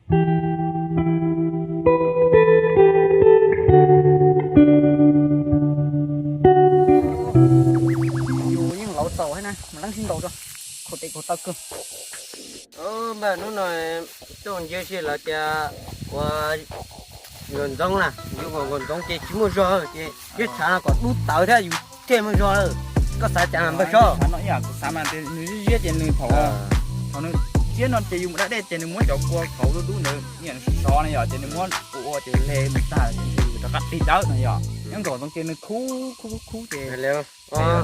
Yus yeej laus txaus thiab na, mas leej sib ntaus tso, khaum tes khaum taw kawg. Npawg, hnub no tuaj ncig si lawv tias ua nkaus ntxoov na, yus nkaus ntxoov ces tsis muaj zog ces thiaj tshav no kom dub tawv thiab yus thiaj muaj zog lawm. Koj xav cas npawg Sob? Xav no ib yam kuv xav mas nws ziab ziab ces nws thaum, thaum nws ziab no ces yus mus da dej ces nws muab cov kua khauv dub dub ntawd ib yam nws sov sov na yom, ces nws muab ua ua ces hle mus tag ces yus rov qab tig dawb no yom. Nyob nkaus ntxoov ces nws khub khub khub khub ces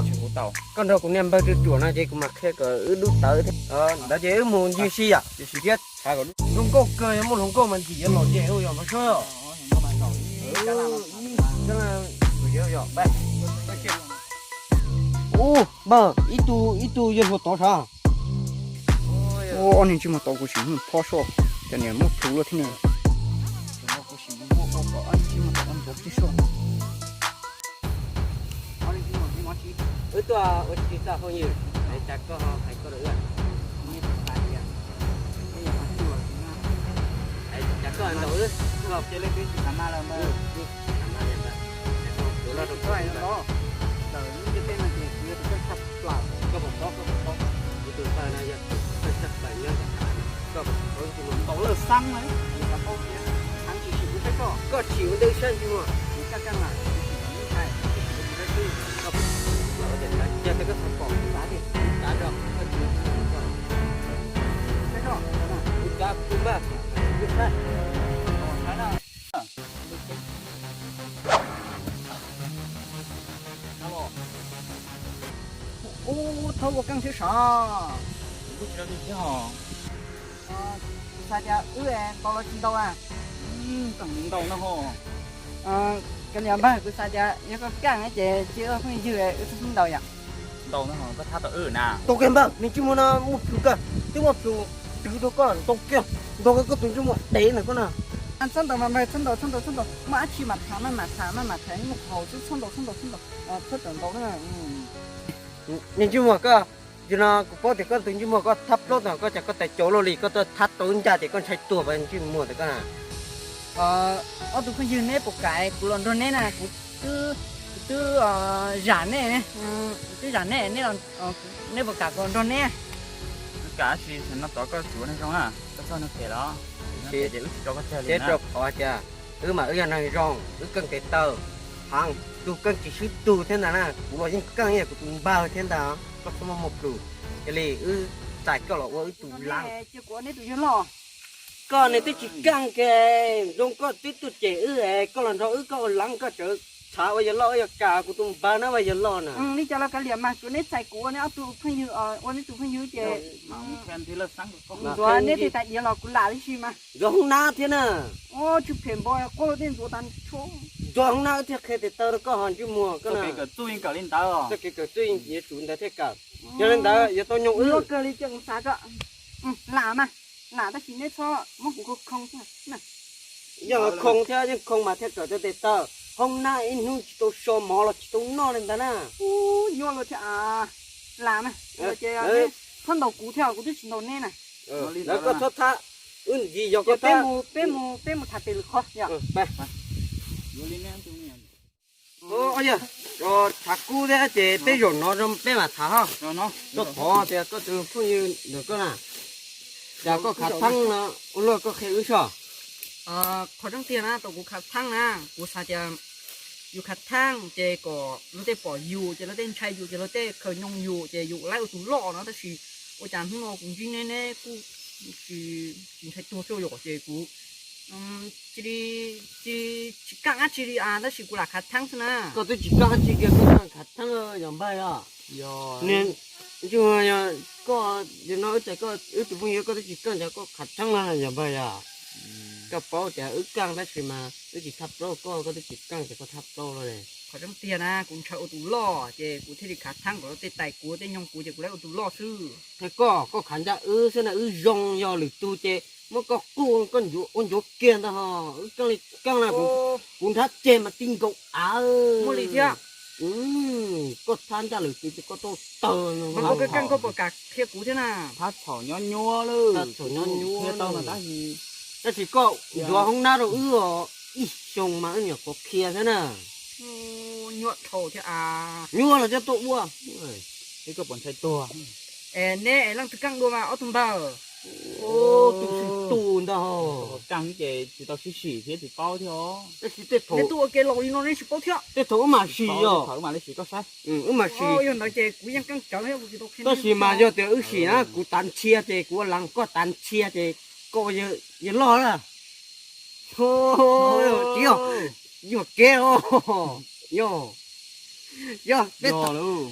tsis huv tau. Koj nrog kuv niag npawg ruam ruam no ces kuv mam qhia kom wb dub tawv thiab. Ntawd ces wb mus ncig si yom, tiam sis thiab tshav kom dub. Zoo nkauj kawg, yog muaj hluas nkauj mas ntxim yuav los ces yog npawg Sob. Ub, npawg, ib tug ib tug yawg hluas tod sav. Ua ob niag ntsej muag tod kuv sim mus phob soj, cov niag muab plhws luaj thiab ne. Wb tuaj ua si txoj phooj ywg, es cas koj hais koj rau wb? Es cas koj ntaus wb? Koj puas paub, koj puas paub, kuv tus npawg no yog txawj tshaj plaws nyob ntawm hav no, koj puas paub tsis mus ntaus lawj xab na, kuv xav paub tias thav tsis sim kuv saib koj, koj tsis ua ntej saib ntsej muag, kuv txaj kaj mas kuv tsis mus ntshai, koj puas paub tias yog tias koj xav pom kuv xav tias kuv kav rau koj tsis mus saib koj, kuv kav kuv npawg, kuv saib. Ub, thaub ua keej thiab sav. Kuv xav tias wb ntaus los tsis ntaus a? Ntaus no ho. Koj niam npawg, kuv xav tias yog koj keej ces cia wb phooj ywg wb sib ntaus yom. Ntaus no ho, koj thab tau wb na. Ntaus kiag npawg, nws ntsej muag no muaj plhus kawg, twb muaj plhus twv rau koj ntaus kiag, ntaus kiag koj tus ntsej muag dev ntawm koj na. Txhob ntaus mas npawg, txhob ntaus, txhob ntaus, txhob ntaus, muaj dab tsi mam tham mas, mam tham mas, mam tham ib muag qhov xwb, txhob ntaus, txhob ntaus, txhob ntaus, txhob ntaus, txhob ntaus na. Niag ntsej muag koj, yog no kuv paub tias koj tus ntsej muag koj thab plaub tag koj cas koj tais caus luaj li, koj tuaj thab tau ib ncaj ces koj ntshai tuag pas ntsej muag ntawm koj na. Ob tug phooj ywg, neb puas kam kuv los nrog neb na? Kuv twb, kuv twb zam nej, kuv twb zam nej, neb puas kam kuv los nrog neb? Wb kam tsis, no tod koj tsis ua neeg zoo na, koj txhob neeg phem los. Ces wb tsis tso koj tseg li na. Rau qhov tias wb mas wb yog neeg zoo, wb keej tes taw, heev, tus keej tsis swb tug thiab ntag na. Kuv los yeej keej ib yam kuv tus npawg thiab ntag, koj txhob muaj muaj plhus. Yog li wb txais koj los ua wb tus lab. Koj niag twb tsis keej kiag, zoo koj twb tuaj cem wb, koj los nrog wb koj ua lab koj tseem tshav ua yawg loj, wb yog kas kuv tus npawg na ua yawg loj na. Li cas los kav liam mas, tsuav neb txais kuv ua neb ob tug phooj ywg, ua neb tus phooj ywg ces ntxuav neb tej tais diav los kuv lam tib si mas. Ntxuav hoob nab thiab na. Tsis phem npaum quaj luag tej ntxuav tas. Ntxuav hoob nab wb thiaj qhia tes taw rau koj ho ntsej muag koj na. Txoj kev kawm txuj yuav tsum ntawd thiaj kawm. Yog li ntawd yuav tau nyoog wb. Lam mas, lam tab sis neb txhob muab kuv khoo khoo. Yog khoo thiab yeej khoo mas thiaj kawm tau tes taw. Hoob nab ib hnub tsis tau so mov los tsis tau noj li ntawd na. Nyuaj luag thiab. Lam mas, ces txhob ntaus kuv thiab, kuv twb tsis ntaus neb na. Lawv koj txhob thab, wb ntxiv yog koj thab. Peb mus tham pem lwm qhov. Tshav kub thiab ces peb zaum no peb mam tham ho. Koj thov tias koj tus phooj ywg ntawm koj na, cas koj khav theeb no, ua luaj koj qhia wb soj. Qhov tseeb tiag na, tau kuv khav theeb na, kuv xav tias yus khav theeb ces kom luag tej pom yus ces luag tej ntshai yus ces luag tej khaws nyoog yus ces yus laib ua tus loj no, tab sis ua cas hnub no kuv ntsib neb, neb kuj tsis ntshai tuag xwb yom, ces kuv cia li tsis keej dab tsi li tab sis kuv lam khav theeb xwb na. Koj twb tsis keej dab tsi kiag koj khav theeb yog npawg yog. Koj, no wb tus phooj ywg koj twb tsis keej ces koj khav theeb na yog npawg yog. Koj paub tias wb keej tab sis mas wb tsis thab plaub koj, koj twb tsis keej ces koj thab plaub lawm. Qhov tseeb tiag na, kuv ntshaw ua tus loj ces kuv thiaj li khav theeb kom luag tej tais kuv tej nyoog kuv ces kuv laib ua tus loj xwb. Koj, koj khav ncaj wb xwb na, wb zoo yog lwm tus ces muab koj quj koj ncuav ua ncuav kiag ntag ho. Wb keej li keej na, kuv nrhab ceg mas ti nkaus av. Muaj li thiab. Koj thab ncaj lwm tus ces koj tau tawg. Mas koj keej koj puas kam qhia kuv thiab na? Thab txhaum nyob nyuaj lawm. Thab txhaum nyob nyuaj tau mas tab sis Tab sis koj ntxuav hoob nab rau wb os, ib xyoo mas wb nyuam qhuav qhia thiab na. Nyuaj dhau thiab a. Nyuaj los thiaj tuaj ua. Koj puas ntshai tuag? Es neb es leej twg keej dua mas ob tug npawg? Tus xwm tus ntag. Keej ces tsis tau sib sim thiab tsis paub thiab os. Tab sis tej thaum neb tuaj ua ke los li no neb tsis paub thiab. Tej thaum wb mam sim yog. Wb mam sim. Yog ntawd ces kuv yeej keej tsawv thiab kuv tsis tau qhia. Tab sis mas yog tias wb sim na, kuv tav ntxhias ces kuv ua leev, koj tav ntxhias ces koj ua yawg loj na. Tsis yog, yuam kev os. Yog, yog,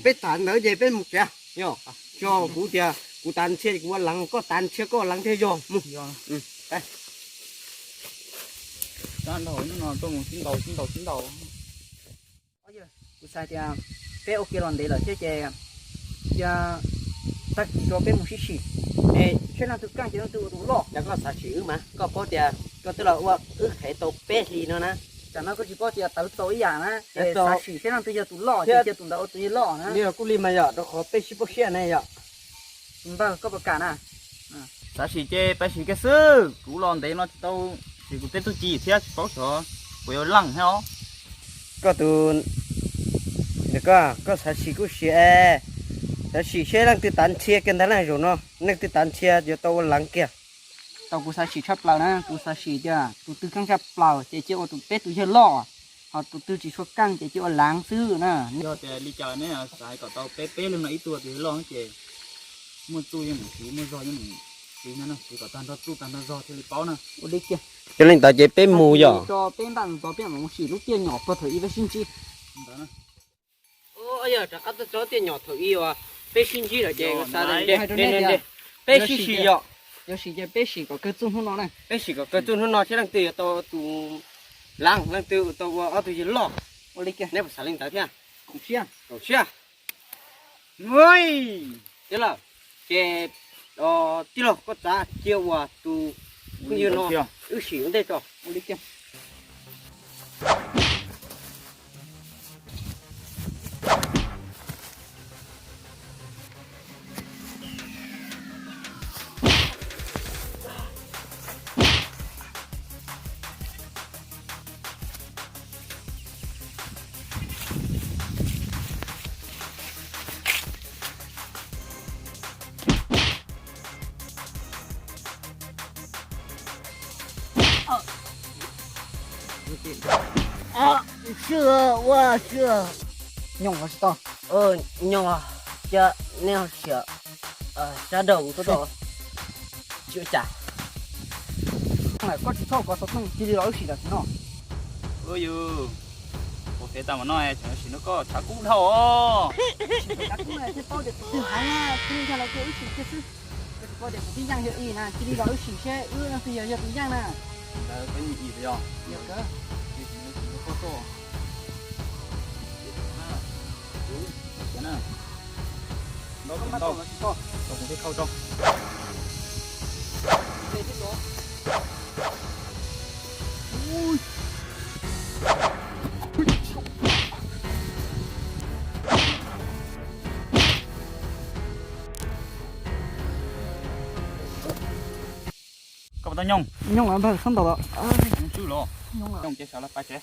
peb tham ntawd ces peb mus tsev. Yog, tso kuv tias kuv tav ntxhias kuv ua leev, koj tav ntxhias koj ua leev thiaj yog mus. Kuv xav tias peb ua ke los ntev lawm thiab ces cia tag kis rau peb mus sib sim, es seb leej twg keej ces leej twg ua tus loj. Cas koj xav sim wb mas koj paub tias koj twb los ua wb qhev tau peb hlis no na. Tsam no koj tsis paub tias tawv txaus ib yam na, ces xav sim seb leej twg yog tus loj ces cia tus ntawd ua tus yawg loj na. Li los kuj li mas yog rau qhov peb sib pauj siab ne yom. Tus npawg koj puas kam na? Xav sim ces peb sim kiag xwb, kuv los ntev no tsis tau sim kuv tej txuj ci thiab tsis paub xyov kuv yuav leej thiab os. Koj tus, koj, koj xav sim kuj sim es, xav sim seb leej twg tav ntxhias kiag ntag na, zaum no leej twg tav ntxhias yuav tau ua leev kiag. Tau kuv xav sim tshaj plaws na, kuv xav sim tias tus twg keej tshaj plaws ces cia ua tus peb tus yawg loj, ho tus twg tsis tshua keej ces cia ua leev xwb na. Yog tias li cas neb xav kom tau peb peb leeg no ib tug ua tus yawg loj ces muaj txuj yeej meem siv, muaj zog yeej meem siv no na, siv kom tag nrho txuj tag nrho zog thiaj li paub na. Ua li kiag. Yog li ntawd ces peb mus yom. Tso peb npaj ntxov peb mam mus sim lub tiaj nyom puag thaum ib peb sib ntsib. Ntawd na. Yog rov qab tuaj txog tiaj nyom thaum ib uas peb sib ntsib lawm ces xav tias peb sib sim yom. Yuav sim ces peb sim kom kawg txuj hnub no na. Peb sim kom kawg txuj hnub no seb leej twg yuav tau tus leev, leej twg tau ua ob tug yawg loj. Ua li kiag. Neb puas xav li ntawd thiab? Koom siab. Koom siab. Tij laug, ces tij laug koj txav cia uas tus phooj ywg no wb sim ua ntej tso. Ua li kiag. Sij, ua sij. Nyob tsis tau. Nyob, cas nej sim sab daum tau tsis ua cas. Koj tsis txhob kov xov tooj, cia li los wb sim tam sim no. Ua yus, ua kev tag mas no tseem sim no koj tshav kub dhau os. Sim tshav kub na thiaj paub tias tus twg heev na, twb yog los cia wb sim kiag xwb. Koj tsis paub tias kuv tib yeej yog ib na, cia li los wb sim seb wb leej twg yog yog tus yeej na. Ntawd peb yog ib yog. Yog kawg. Ntaub tau tsis tau, tau kuv thiaj khau tso. Koj puas tau nyooj? Nyooj los npawg, txhob ntaus los. Nyooj xwb los. Nyooj ces sawv los pais tsev.